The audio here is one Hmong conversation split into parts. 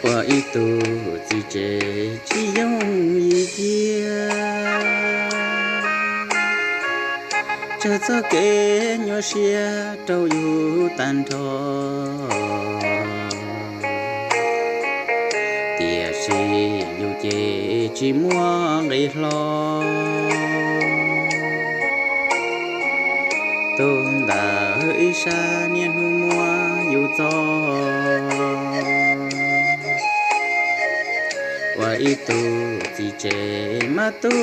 Ua ib tug txiv tsev tsis yooj yim cia, tsawg txoj kev nyuaj siab rau yus tag nrho, tiam sis yus ces tsis muaj nqis hlo. Tus ntawm ib sab niaj hnub muab yus txo, ua ib tug txiv tsev mas tu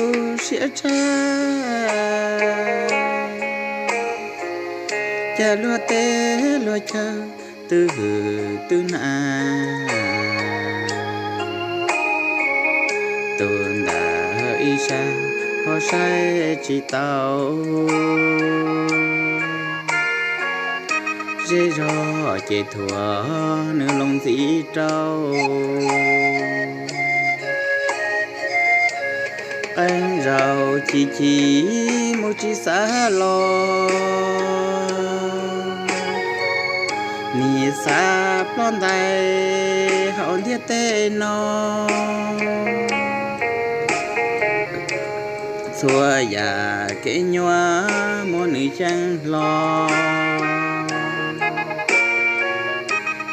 siab tshaj, cas luag teb luag chaw twb hwm twb hnav. Tus ntawm ib sab ho saib tsis tau, zej zog ces thuam nws loo ntxiv rau. Qee zaus chim chim mus tsis xav los, nim xav ploj ntais hauv ntiaj teb no. Txhua yam kev nyuaj muab nws xyeej hlo,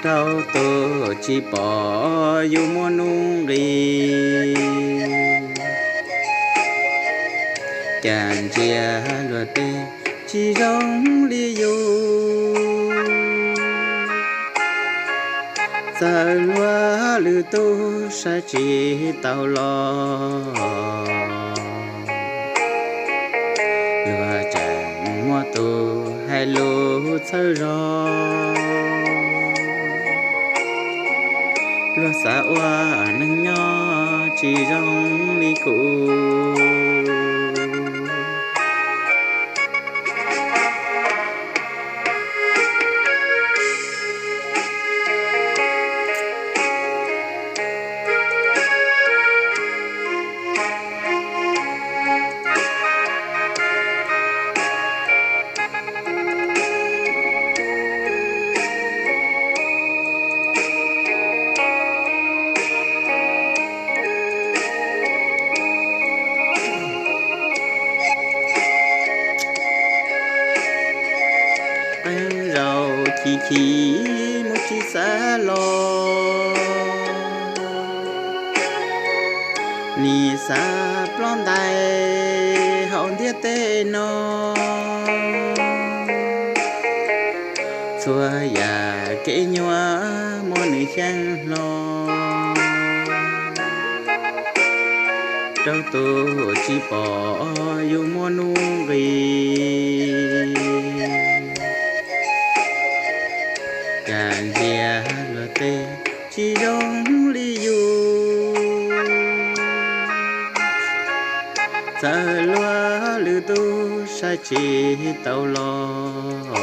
rau tus tsis pom yus muaj nuj nqis. Cas ntsia luag tej tsis zoo li yus, txawm luag lwm tus saib tsis taus los, luag tseem muaj tus hais lus txhawb zog. Luag xav ua neeg nyob tsis zoo li kuv. Qee zaus chim chim mus tsis xav los, nim xav ploj ntais hauv ntiaj teb no. Txhua yam kev nyuaj muab nws xyeej hlo, rau tus tsis pom yus muaj nuj nqis. Cas ntsia luag tej tsis zoo li yus, txawm luag lwm tus saib tsis taus los,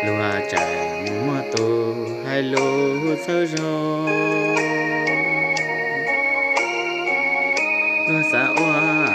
luag tseem muaj tus hais lus txhawb zog. Luag xav ua